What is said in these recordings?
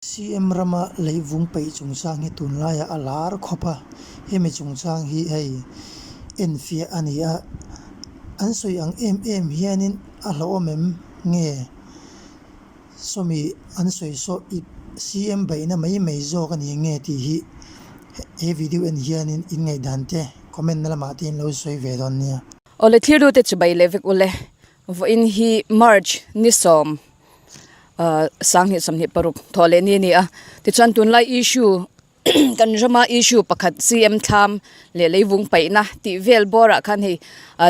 CM rama leivung peih chungchang hi tunlaiah a lar khawp a, hemi chungchang hi hei enfiah a ni a, an sawi ang em em hianin a hlauhawm em nge sawmi an sawi saw i CM beihna mai mai zawk a ni nge tih hi he video en hianin in ngaihdan te comment na lamah te in lo sawi ve dawn nia. Awle thirlute chu bei leh vek ule, vawiin hi March ni sawm 20 26 thawh leh ni a ni a tichuan tunlai issue kan rama issue pakhat CM thlam leh leivung paihna tih vel bawrah khan hei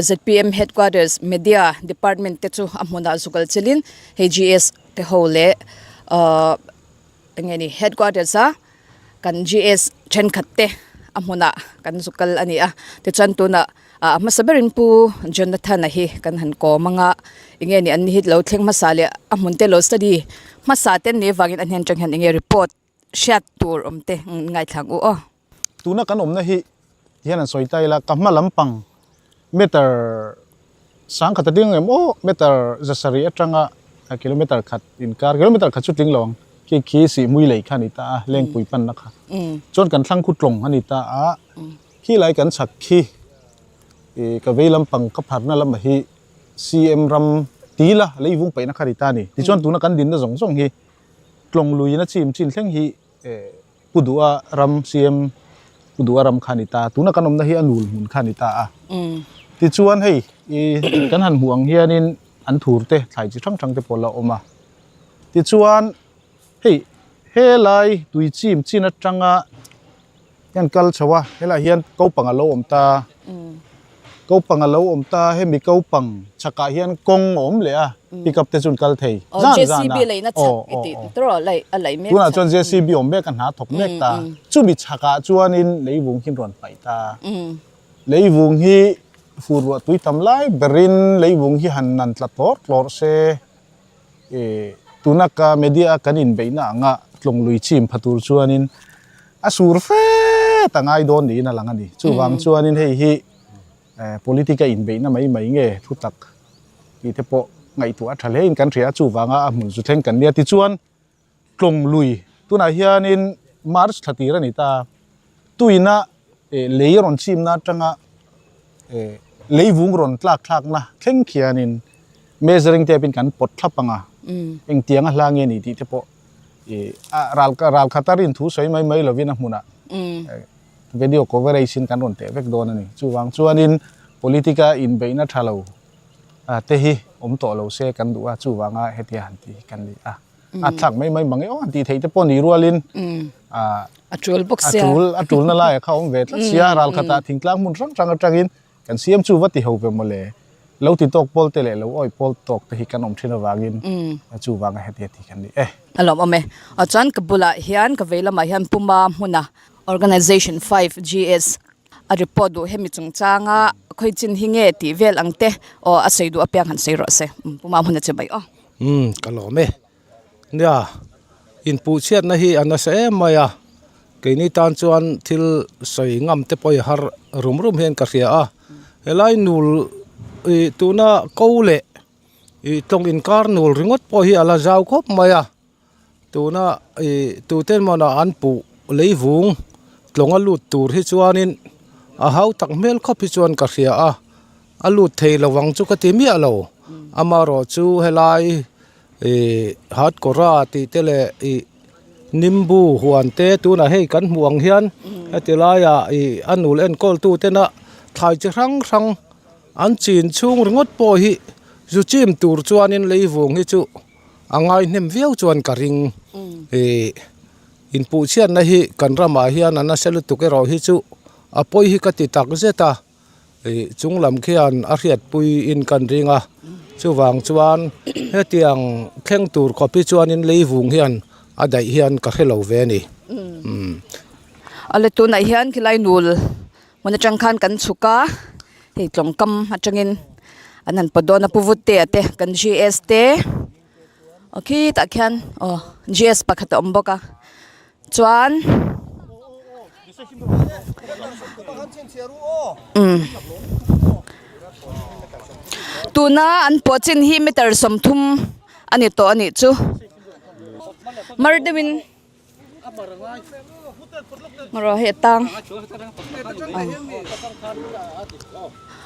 zpm headquarters media department te chu a hmunah zukal chelin hei GS te ho leh ahh eng nge ni headquarters a kan GS thenkhat te a hmunah kan zuk kal a ni a tichuan tunah ah a hmasa berin pu Jonathan-a hi kan han kawm ang a eng nge ni an ni hi lo thleng hmasa leh a hmun te lo study hmasa te an nih avangin a hnen atang hian eng nge report hriat tur awm te ngaithla ang u aw. Tuna kan awmna hi hian an sawi ta ila ka hma lampang meter sangkhat a ding em aw meter zasarih atanga kilometer khat inkar kilometer khat chu tling lo ang khi khi sihmui lei kha a ni ta a lengpui panna kha chuan kan thlang khu tlawng a ni ta a khi lai kan chhak khi ih ka vei lampang ka pharna lamah hi CM ram tila leivung paihna kha a ni ta a ni tichuan tuna kan dinna zawng zawng hi tlawng luiin a chim chin thleng hi eh Pu Duha ram CM Pu Duha ram kha a ni ta a, tuna kan awmna hi a nul hmun kha a ni ta a. Tichuan hei i kan han hmuh ang hianin an thur te thlai chi hrang hrang te pawh la awm a. Tichuan hei helai tui chim chin atanga hian kal chho a, helaiah hian kopang a lo awm ta. Kopang a lo awm ta, hemi kopang chhakah hian kawng a awm leh a, pick up te chu an kal thei zan zan a. Aw aw aw. Tunah chuan JCB awm mek a hna thawk mek ta, chumi chhakah chuanin leivung hi an rawn paih ta. Leivung hi fur ruah tui tam lai berin leivung hi han nan tla tlawr tlawr se. Ih tuna ka media a kan inbeihna anga tlawng lui chim pha tur chuanin a sur fet a ngai dawn niin a lang a ni. Chuvang chuanin hei hi eh politic a inbeihna mai mai nge thu tak tih te pawh ngaihtuah a tha hle in kan hria a, chuvanga a hmun zu thleng kan nia. Tichuan tlawng lui tunah hianin March thla tir a ni ta, tuina eh lei rawn chimna atanga eh leivung rawn tlak thlakna thleng khianin measuring tape in kan pawt thlap ang a, engtiang a hla nge ni tih te pawh ih a ral ral khata rin thu sawi mai mai lovin a hmunah video coverage in kan rawn teh vek dawn a ni. Chuvang chuanin politic a inbeihna tha lo te hi awm tawh lo se kan duh a, chuvanga hetia han tih hi kan ni a. A thlak mai mai mang e aw han tih theih te pawh ni rualin a tul bawk sia. A tul a tulna laiah kha a awm ve tlat sia, ral khatah thingtlang hmun hrang hrang atangin kan siam chu va ti ho ve mawle. Lo ti tawk pawl te leh lo awih pawl tawk te hi kan awm thin avangin chuvanga hetia tih kan ni e. A lawmawm e. Chuan ka bulah hian ka vei lamah hian Puma hmuna Organization 5GS A report duh hemi chungchanga khawi chin hi nge tih vel ang te aw a sawi duh apiang han sawi rawh se. Pu Mahmuna che mai aw. Umm ka lawm e. Nia inpuhchhiatna hi a nasa em mai a, keini tan chuan thil sawi ngam te pawh i har rum rum hian ka hria a, helai nul ih tuna ko leh ih tlawng inkar nul ringawt pawh hi a la zau khawp mai a. Tuna ih tute emaw an puh leivung tlawnga lut tur hi chuanin a hau tak hmel khawp hi chuan ka hria a, a lut thei lo ang chu ka ti miah lo amaherawh chu helai ih hatkawra tih te leh ih nimbu huan te tunah hei kan hmuh ang hian heti laiah ih a nul enkawl tu tena thlai chi hrang hrang an chin chhung ringawt pawh hi zu chim tur chuanin leivung hi chu. A ngai hnem viau chuan ka ring ih inpuhchhiatna hi kan ramah hian a nasa lutuk erawh hi chu a pawi hi ka ti tak zet a ih chung lam khian a hriatpui in kan ring a chuvang chuan hetiang thleng tur khawp hi chuanin leivung hian a daih hian ka hre lo ve a ni umm. Awle tunah hian khilai nul hmun atang khan kan chhuk a hei tlawngkam atangin an han pawt dawn a pu Vutea te kan GS te aw khitah khian aw GS pakhat a awm bawk a chuan umm tuna an pawh chin hi meter 30 a ni tawh a nih chu mar deuhin. Hmanrua hei a tang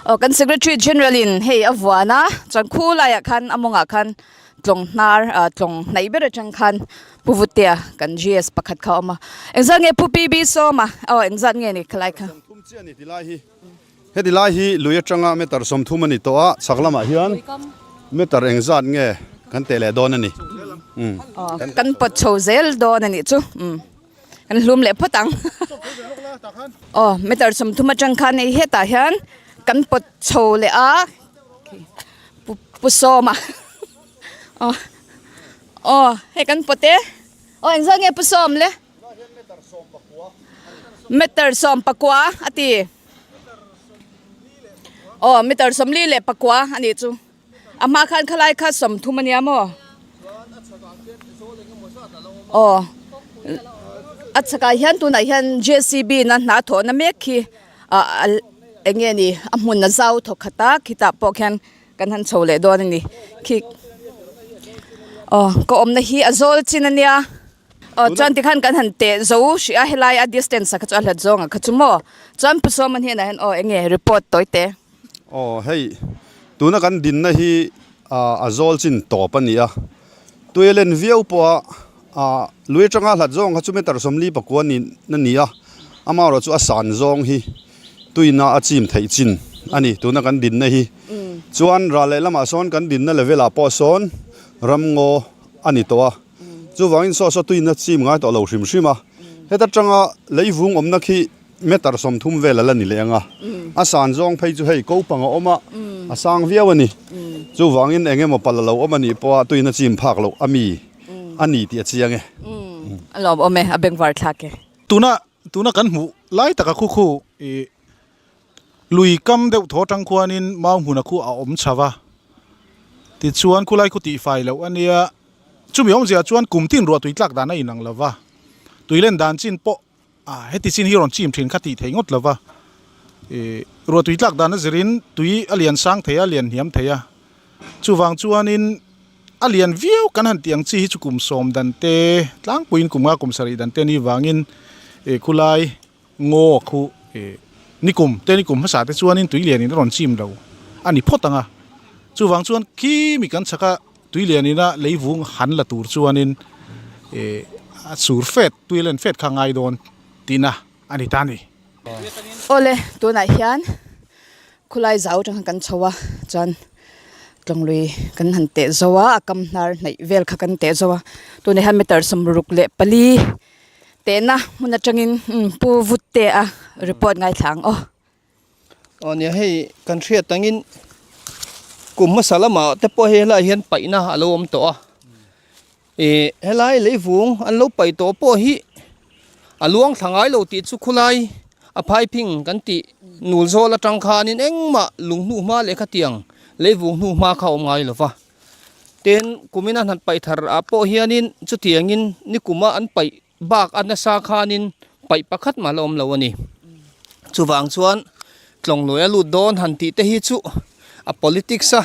aw kan secretary general in hei a vuan a chuan khu laiah khan a mawngah khan tlawng hnar ah tlawng hnaih ber atang khan pu vutea kan GS pakhat kha a awm a engzat nge pu PB sawma aw engzat nge ni khalai kha. Heti lai hi lui atanga meter 30 a ni tawh a, chhak lamah hian meter engzat nge kan teh leh dawn a ni. Kan pawt chho zel dawn a nih chu. Kan hlum leh phawt ang. Aw meter 30 atang khan hei hetah hian kan pawt chho leh a, pu Sawma. Aw aw hei kan pawt e. Aw engzat nge pu Sawm le? Meter 14 a ti. Aw meter 44 a nih chu. A hma khan khalai kha 30 a nia maw? Aw a chhakah hian tunah hian JCB na hna thawhna mek khi ah eng nge ni a hmun a zau thawk khat a khitah pawh khian kan han chho leh dawn a ni. Khi aw ka awmna hi a zawl chin a nia. Aw chuan tikhan kan han teh zo hrih a helai a distance ah kha chu a hlat zawng ah kha chu maw chuan Pu Sawma hnenah hian aw eng nge report tawi te. Aw hei tuna kan dinna hi a zawl chin tawp a ni a tui a len viau pawh a ah lui atanga hlat zawng kha chu meter 44 ni na ni a amaherawh chu a san zawng hi tuina a chim theih chin a ni tuna kan dinna hi chuan ral leh lamah sawn kan dinna level ah pawh sawn ramngaw a ni tawh a. Chuvangin saw saw tuina chim ngai tawh lo hrim hrim a, heta tanga leivung awmna khi meter 30 vel a la ni leh ang a, a san zawng phei chu hei ko pang a awm a, a sang viau a ni. Chuvangin eng emaw palh a lo awm a nih pawha tuina chim phak loh a mi a ni tih a chiang e. A lawm awm e, a bengvar thlak e. Tuna tuna kan hmuh lai taka khu khu ih lui kam deuh thaw atang khuanin mau hmuna khu a awm chho va, tichuan khulai khu tihfai loh a nia. Chumi awmzia chuan kum tin ruah tui tlak dan a inang lo va, tui len dan chin pawh ah heti chin hi rawn chim thin kha tih thei ngawt lo va, ih ruah tui tlak dan a zirin tui a lian sang thei a, a lian hniam thei a, chuvang chuanin a lian viau kan han tih ang chi hi chu kum 10 dan te tlangpuiin kum nga kum 7 dan te ni vangin ih khulai Ngaw khu ih nikum te nikum hmasa te chuanin tui lianin a rawn chim lo a ni phawt ang a, chuvang chuan khi mi kan chhak a tui lianina leivung han la tur chuanin ih a sur fet tui len fet kha ngai dawn tihna a ni ta a ni. Awle tunah hian khulai zau atang khan kan chho a chuan tlawnglui kan han teh zo a a kam hnar hnaih vel kha kan teh zo a tunah hian meter 64. Tehna hmun atangin Pu Vutte-a report ngaithla ang aw. Aw nia hei kan hriat angin kum hmasa lamah te pawh hei helaiah hian paihna a lo awm tawh a ih helai leivung an lo paih tawh pawh hi a luang thla ngai lo tih chu khulai a phaiping kan tih nul zawl atang khanin engmah lung hnuh hma leh khatiang leivung hnuh hma kha a awm ngai lo va. Tin, kumin an han paih thar ah pawh hianin chutiangin nikuma an paih bak a nasa khanin paih pakhat mah la awm lo a ni. Chuvang chuan tlawnglawi a lut dawn han tih te hi chu a politics a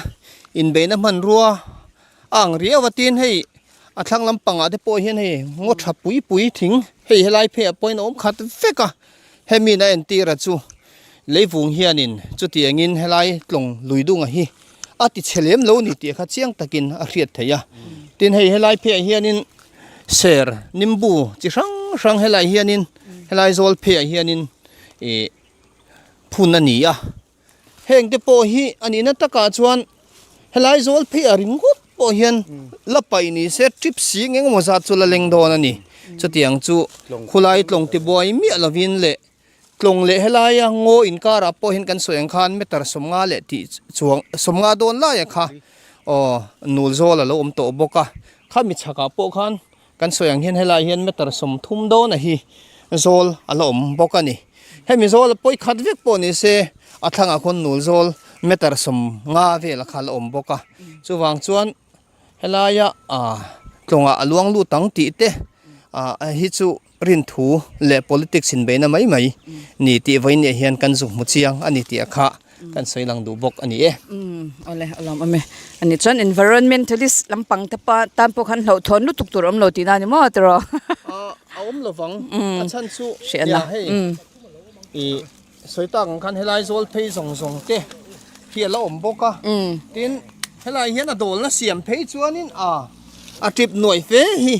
inbeihna hmanrua a ang riau a tin hei a thlang lampangah te pawh hian hei ngaw tha pui pui thing hei helai pheiah pawhin a awm khat vek a. Hemi na entira chu leivung hianin chutiangin helai tlawng lui dunga hi a ti chhe lem lo ni tih kha chiang takin a hriat theih a. Tin hei helai pheiah hianin ser nimbu chi hrang hrang helai hianin helai zawl pheiah hianin ih phun a ni a. Heng te pawh hi a nihna takah chuan helai zawl phei a ringawt pawh hian la paih ni se trip sing eng emaw zat chu la leng dawn a ni. Chutiang chu khulai tlawng tibuai miah lovin leh tlawng leh helaia ngaw inkarah pawh hian kan sawi ang khan meter 50 leh tih chuang 50 dawn laia kha aw nul zawl a lo awm tawh bawk a. Khami chhakah pawh khan Kan sawi ang hian helai hian meter 30 dawn a hi zawl a la awm bawk a ni. Hemi zawl a pawi khat vek pawh ni se a thlangah khawn nul zawl meter 50 vel a kha la awm bawk a. Chuvang chuan helaia tlawngah a luang lut ang tih te hi chu rinthu leh politics inbeihna mai mai ni tih vawiin hian kan zu hmu chiang a ni tih a kha. Kan sawi lang duh bawk a ni e. Umm awle a lawm awm e. Ani chuan environmentalist lampang te pa tan pawh khan hlauhthawn lutuk tur a awm lo tihna a ni maw tiraw? A awm lovang a chhan chu nia hei i sawi tak ang khan helai zawl phei zawng zawng te hi a la awm bawk a tin helai hian a dawlna siam phei chuanin a a trip nuai fe hi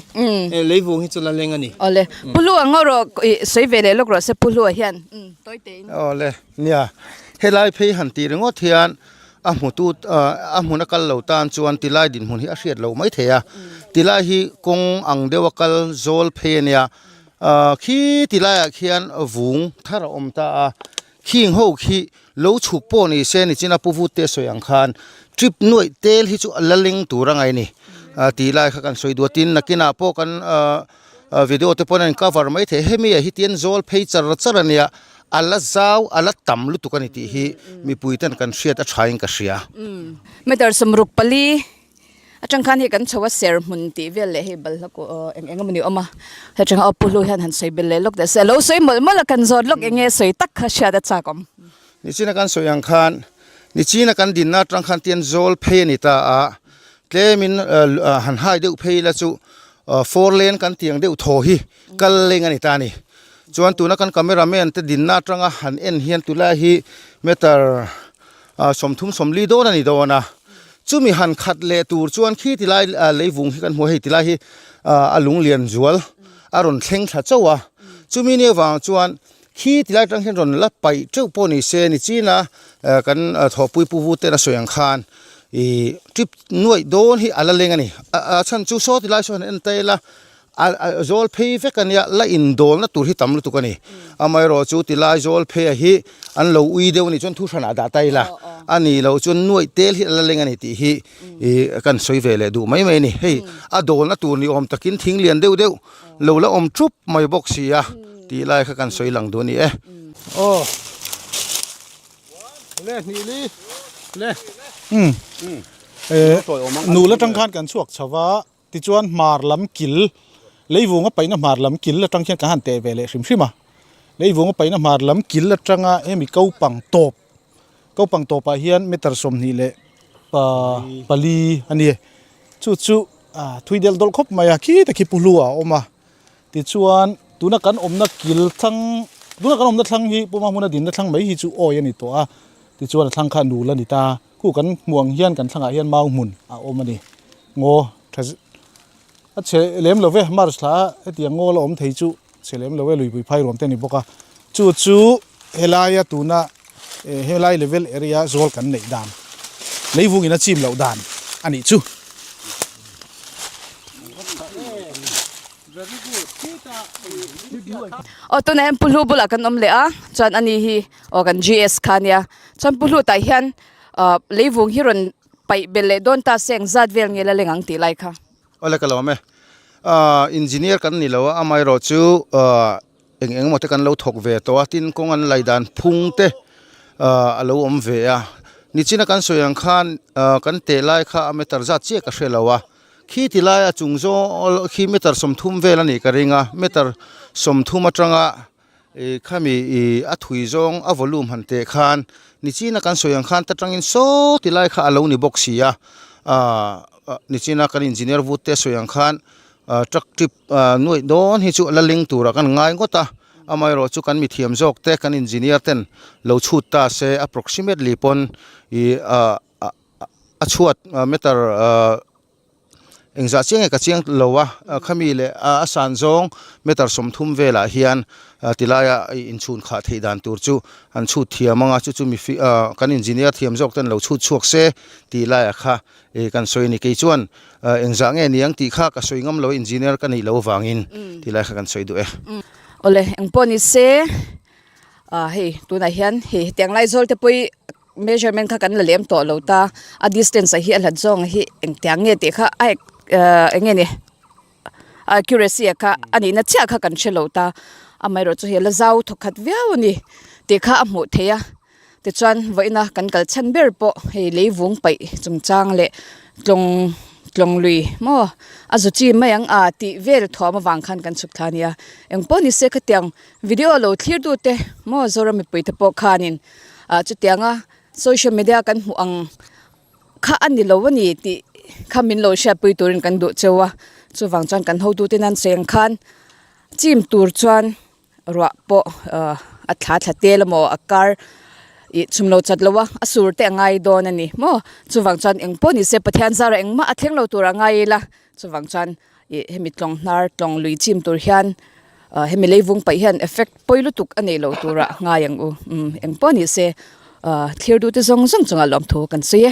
leivung hi chu la leng a ni. Awle Pu Hlua ngaw rawh i sawi ve leh lawk rawh se Pu Hlua hian tawi tein. Awle nia helai phei han tih ringawt hian A hmutu a hmun a kal lo tan chuan tilai dinhmun hi a hriat loh mai thei a, tilai hi kawng ang deuh a kal zawl phei a nia, ah khi tilaiah khian vung thar a awm ta a, khing ho khi lo chhuk pawh ni se nichina pu vut te sawi ang khan trip nuaih tel hi chu a la leng tur a ngai a ni, ah tilai kha kan sawi duh a tin nakinah pawh kan ah video te pawn a in cover mai thei hemi ah hi tian zawl phei char char a nia. A la zau, a la tam lutuk a ni tih hi mipui ten kan hriat a thain ka hria. Meter 64 atang khan hei kan chho a ser hmun tih vel leh hei balhla kawh eng eng emawni awm a, hetiang a pu hlu hian han sawi bel leh lawk teh se a lo sawi mawlh mawlh a kan zawt lawk eng nge sawi tak kha hriat a chak awm. Nichina kan sawi ang khan nichina kan dinna atang khan tian zawl phei a ni ta a, tlemin han hai deuh phei ila chu four lane kan tiang deuh thaw hi kal leng a ni ta a ni. Chuan tuna kan camera man te dinna atanga han en hian tulai hi meter 30 40 dawn a ni dawn a. Chumi han khat leh tur chuan khi tilai leivung hi kan hmu a, hei tilai hi a lunglian zual a rawn thleng thla chauh a. Chumi ni avang chuan khi tilai atang hian rawn la paih teuh pawh ni se ni china kan thawhpui pu vu ten a sawi ang khan ih trip nuaih dawn hi a la leng a ni. A chhan chu saw tilai saw han en ta ila. A zawl phei vek a nia, la indawlna tur hi tam lutuk a ni. Amaherawh chu tilai zawl pheia hi an lo ui deuh a nih chuan thu hranah dah ta ila, a nih loh chuan nuaih tel hi a la leng a ni tih hi kan sawi ve leh duh mai mai a ni. Hei a dawlna tur ni awm takin thing lian deuh deuh lo la awm thup mai bawk si a tih lai kha kan sawi lang duh a ni e. Aw le hnih li le. Umm nul atang khan kan chhuak chho va. Tichuan hmar lam kil, leivunga paihna hmar lam kil atang khian kan han teh ve leh hrim hrim a. Leivunga paihna hmar lam kil atanga hemi kopang tawp, kopang tawpah hian meter 24 a ni. Chu chu thui del dawlh khawp mai a, khi ta khi pu hlu a awm a. Tichuan tuna kan awmna kil thlang, tuna kan awmna thlang hi Puma hmuna dinna thlang mai hi chu awi a ni tawh a. Tichuan a thlang kha nul a ni ta. Khu kan hmuh ang hian kan thlangah hian mau hmun a awm a ni. Ngaw tha a chhe lem lo ve, March thla a hetiang ngaw la awm thei chu chhe lem lo e, luipui phai ruam te a ni bawk a. Chu chu helaia tuna helai level area zawl kan neih dan, leivungin a chim loh dan a nih chu. Aw tunah hian Pu Hlu bulah kan awm leh a, chuan ani hi aw kan GS kha a nia. Chuan Pu Hlutah hian ah leivung hi rawn paih belh leh dawn ta se engzat vel nge la leng ang tih lai kha. Awle ka lawm e. Ah engineer kan ni lo a, amaherawh chu ah eng eng emaw te kan lo thawk ve tawh a, tin kawng an lei dan phung te ah a lo awm ve a. Nichina kan sawi ang khan ah kan teh lai kha a meter zat chiah ka hre lo a, khi ti laia chung zawl khi meter 30 vel a nih ka ring a, meter 30 atanga Ih khami ih a thui zawng a volume han teh khan nichina kan sawi ang khan ta tangin saw ti lai kha a lo ni bawk si a ah nichina kan engineer vut te sawi ang khan ah truck trip ah nuaih dawn hi chu a la leng turah kan ngai ngawt a amaherawh chu kan mithiam zawk te kan engineer ten lo chhut ta se approximately pawn ih ah a chhuat meter ah. Engzah chiang nge ka chiang lo a, khami leh a san zawng meter 30 velah hian tilaia inchhun khah theih dan tur chu an chhut thiam ang a, chu chu mi kan engineer thiam zawk ten lo chhut chhuak se tih laiah kha kan sawi a ni. Kei chuan engzah nge niang tih kha ka sawi ngam lo a, engineer ka neih loh avangin tih lai kha kan sawi duh e. Awle, engpawh ni se, hei tunah hian hei hetiang Laizawl te pawh hi Measurement kha kan la lem tawh lo ta, a distance ah hi a hlat zawng hi engtiang nge tih kha a eng nge ni a accuracy ah kha a nihna chiah kha kan hre lo ta, amaherawh chu hei a la zau thawk khat viau a ni tih kha a hmuh theih a, tichuan vawiina kan kal chhan ber pawh hei leivung paih chungchang leh tlawng tlawng lui maw a zu chi mai ang a tih vel thuam avang khan kan chhuk thla a nia, engpawh ni se khatiang video lo thlir tute maw Zoram mipui te pawh khanin. ah chutianga social media kan hmuh ang kha a ni lo a ni tih kha min lo hriatpui turin kan duh cheu a chuvang chuan kan hotute nan cheng khan. Chim tur chuan ruah pawh a thla thla tel emaw a kar ih chhum lo chat lo a, a sur te a ngai dawn a ni maw? Chuvang chuan eng pawh ni se Pathian zara engmah a thleng lo tur a ngai ila, chuvang chuan ih hemi tlawng hnar tlawng lui chim tur hian ah hemi leivung paih hian effect pawi lutuk a nei lo turah ngai ang u. Umm eng pawh ni se ah thlir duhte zawng zawng chungah lawmthu kan sawi e.